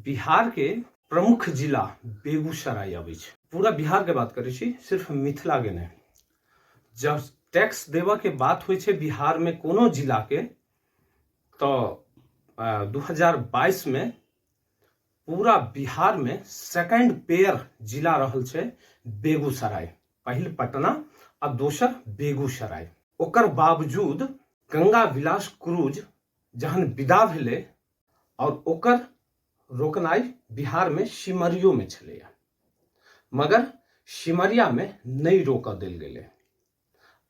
बिहार के प्रमुख जिला बेगूसराय अबै छै। पूरा बिहार के बात करै छी, सिर्फ मिथिला के नहि। जब टैक्स देबऽ के बात होइ छै बिहार में कोनो जिला के, तऽ 2022 में पूरा बिहार में सेकंड पेयर जिला रहल छै बेगूसराय। पहिल पटना आ दोसर बेगूसराय। ओकर बावजूद गंगा विलास क्रूज जहन विदा भेलै और ओकर रोकनाइ बिहार में सिमरियो में छलैया, मगर सिमरिया में नहि रोकऽ देल गेलै।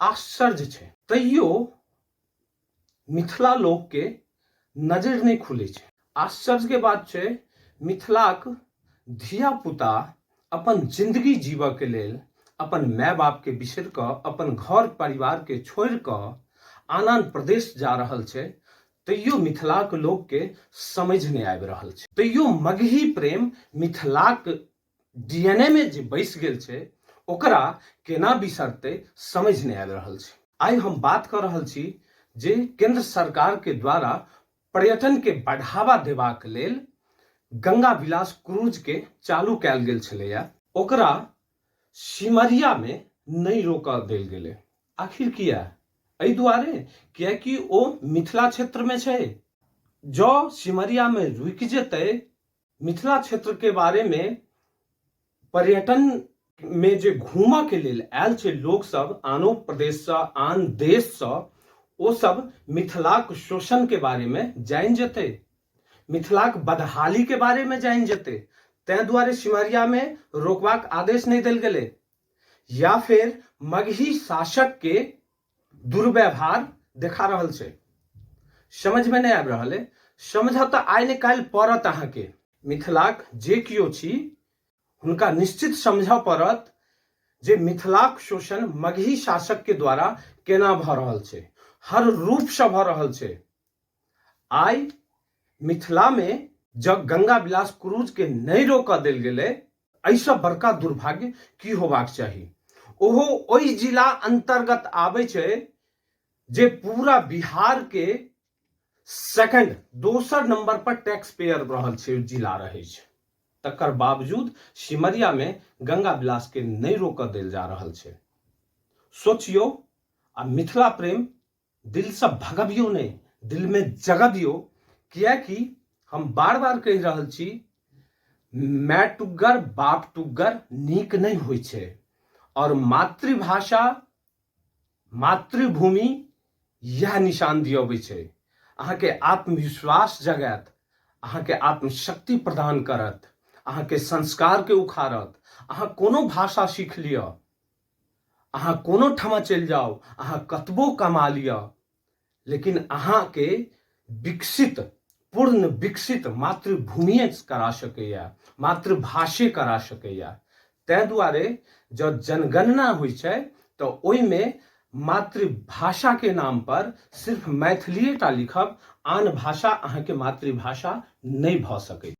आश्चर्य छै, तैयो मिथिला लोक के नजरि नहि खुलै छै। आश्चर्य के बात छै, मिथिलाक धिया पुता अपन जिंदगी जीबऽ के लेल अपन माय बाप के बिसरि कऽ, अपन घर परिवार के छोड़ि कऽ आन आन प्रदेश जा रहल छै, तैयो मिथिलाक लोक के समझ नहि आबि रहल छै। तैयो मगही प्रेम मिथिलाक डीएनए में जे बसि गेल छै, ओकरा केना बिसरतै समझ नहि आबि रहल छै। आइ हम बात कऽ रहल छी जे केंद्र सरकार के द्वारा पर्यटन के बढ़ावा देबाक लेल गंगा विलास क्रूज के चालू कयल गेल छलैया, ओकरा सिमरिया में नहि रोकऽ देल गेलै। आखिर किया? एहि दुआरे कियाकि ओ मिथिला क्षेत्र में छै। जँ सिमरिया में रुकि जेतै, मिथिला क्षेत्र के बारे में पर्यटन में जे घूमऽ के लेल आयल छै लोक सब आनो प्रदेश सँ, आन देश सँ, ओ सब मिथिलाक शोषण के बारे में जानि जेतै, मिथिलाक बदहाली के बारे में जानि जेतै। तैं दुआरे सिमरिया में रोकबाक आदेश नहि देल गेलै। या फिर मगही शासक के दुर्व्यवहार देखा रहल छै, समझ में नहीं आबि रहल है। समझ तऽ आइ ने काल्हि पड़त अहाँके। मिथिलाक जे केओ छी हुनका निश्चित समझऽ पड़त जे मिथिलाक शोषण मगही शासक के द्वारा केना भऽ रहल छै, हर रूपसँ भऽ रहल छै। आइ मिथिला में जब गंगा विलास क्रूज के नहि रोकऽ देल गेलै, एहिसँ बड़का दुर्भाग्य की होबाक चाही? ओहो ओहि जिला अंतर्गत आबै छै जे पूरा बिहार के सेकंड दोसर नंबर पर टैक्स पेयर रहल छै, जिला रहै छै। तकर बावजूद सिमरिया में गंगा विलास के नहि रोकऽ देल जा रहल छै। सोचियौ आ मिथिला प्रेम दिलसँ भगबियौ नहि, दिलमे जगबियौ, किएकि हम बार बार कहि रहल छी, माय टुग्गर बाप टुग्गर नीक नहि होइ छै और मातृभाषा मातृभूमि यह निशान दियबै छै। अहाँके आत्मविश्वास जगायत, अहाँके आत्मशक्ति प्रदान करत, अहाँके संस्कारके उखाड़त। अहाँ कोनो भाषा सीख लिअ, अहाँ कोनो ठमा चलि जाउ, अहाँ कतबो कमा लिअ, लेकिन अहाँके विकसित, पूर्ण विकसित मातृभूमिए करा सकैए, मातृभाषे करा सकैए। ताहि दुआरे जँ जनगणना होइ छै तऽ ओहिमे मातृभाषाके नाम पर सिर्फ मैथिलीए टा लिखब, आन भाषा अहाँके मातृभाषा नहि भऽ सकैत।